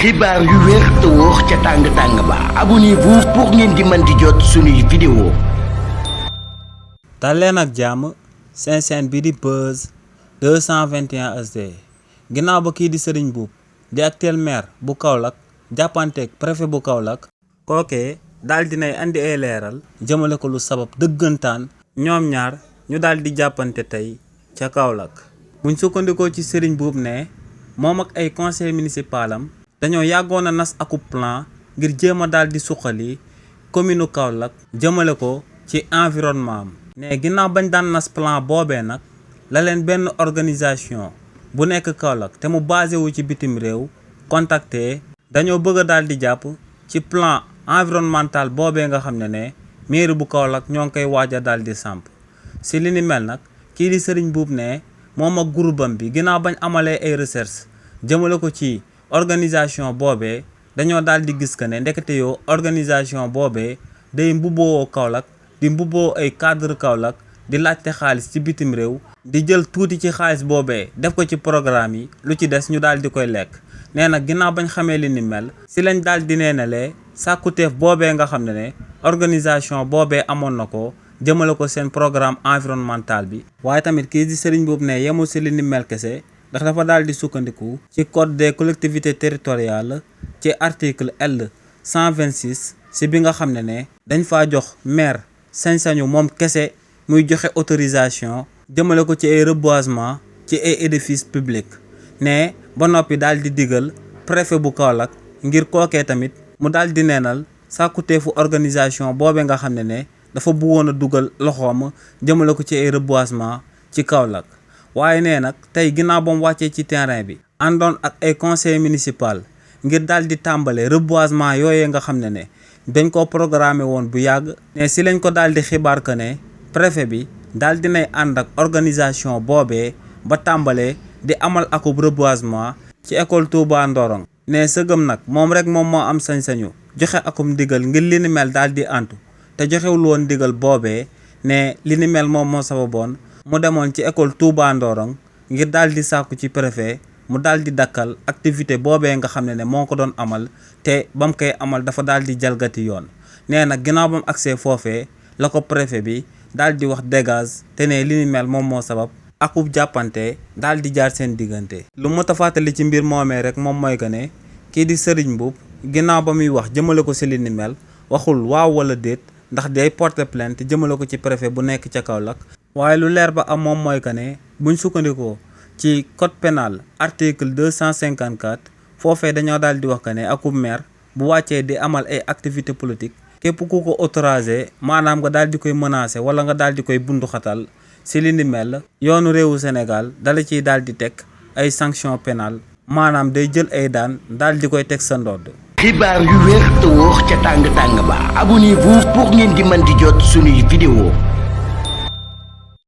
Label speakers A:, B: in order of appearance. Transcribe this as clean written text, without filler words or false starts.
A: xibaar yu wér te wóor ca tàng-tàng ba abonnez-vous pour ngeen di mën di jot suñuy vidéo.
B: dal leen ak jàmm seen chaîne bi di Buzz 221 HD ginnaaw ba kii di Serigne Mboup di actuel maire bu Kaolack jàppanteeg préfet bu Kaolack kookee daal dinay andi ay leeral jëmale ko lu sabab dëggantaan ñoom ñaar ñu daal di jàppante tey ca Kaolack. buñ sukkandikoo ci Serigne Mboup ne moom ak ay conseil municipal am dañoo yàggoon a nas akub plan ngir jéem a daal di suqali commune Kaolack jëmale ko ci environnement am. ne ginnaaw bañ daan nas plan boobee nag la leen benn organisation bu nekk Kaolack te mu basé wu ci bitim réew contacté dañoo bëgg a daal di jàpp ci plan environnemental boobee nga xam ne mairie bu Kaolack ñoo ngi koy waaj a daal di samp si li ni mel nag kii di Serigne Mboup ne moom ak groupam bi ginnaaw bañ amalee ay recherche jëmale ko ci organisation boobee dañoo daal di gis que ne ndekete yoo organisation boobee day mbubboo Kaolack di mbubboo ay cadre Kaolack di laajte xaalis ci bitim réew di jël tuuti ci xaalis boobee def ko ci programme yi lu ci des ñu daal di koy lekk. nee nag ginnaaw bañ xamee li ni mel si lañ daal di neenalee sàkkuteef boobee nga xam ne organisation boobee amoon na ko jëmale ko seen programme environnemental bi. waaye tamit kii di Serigne Mboup ne yemul si li ni mel kese ndax dafa daal di sukkandiku ci code des collectivités territoriales ci article L 126 si bi nga xam ne dañ faa jox maire sañ-sañu moom kese muy joxe autorisation jëmale ko ci ay reboisement ci ay édifices publics ne ba noppi daal di digal préfet bu Kaolack ngir kookee tamit mu daal di neenal sàkkuteefu organisation boobee nga xam ne dafa bëggoon a dugal loxoom jëmale ko ci ay reboisement ci Kaolack. waaye nee nag tey ginnaaw ba mu wàccee ci terrain bi àndoon ak ay conseil municipal ngir daal di tàmbale reboisement yooyee nga xam ne dañ ko programmé woon bu yàgg ne si lañ ko daal di xibaar que ne préfet bi daal dinay ànd ak organisation boobee ba tàmbalee di amal akub reboisement ci école Touba Ndorong ne sëgëm nag moom rek moom moo am sañ-sañu joxe akum ndigal ngir li ni mel daal di antu te joxewul woon ndigal boobee ne li ni mel moom moo sababoon mu demoon ci école Touba Ndorong ngir daal di sàkku ci préfet mu daal di dakkal activité boobee nga xam ne moo ko doon amal te ba mu koy amal dafa daal di jalgati yoon. nee nag ginnaaw ba mu agsee foofee la ko préfet bi daal di wax dégage te ne li ni mel moom moo sabab akub jàppante daal di jaar seen diggante. lu mot a fàttali ci mbir moomee rek moom mooy que ne kii di Serigne Mboup ginnaaw ba muy wax jëmale ko si li ni mel waxul waaw wala déet ndax day porter plainte jëmale ko ci préfet bu nekk ca Kaolack. waaye lu leer ba am moom mooy que ne buñ sukkandikoo ci code pénal article 254 foofee dañoo daal di wax que ne akub maire bu wàccee di amal ay activité politique képp ku ko autorisé maanaam nga daal di koy menacé wala nga daal di koy bunduxatal si li ni mel yoonu réewu Sénégal dala ciy daal di teg ay sanction pénale maanaam day jël ay daan daal di koy teg sa ndodd.
A: xibaar yu wér te wóor ca tàng-tàng ba abonnez-vous pour ngeen di mën di jot suñuy vidéo.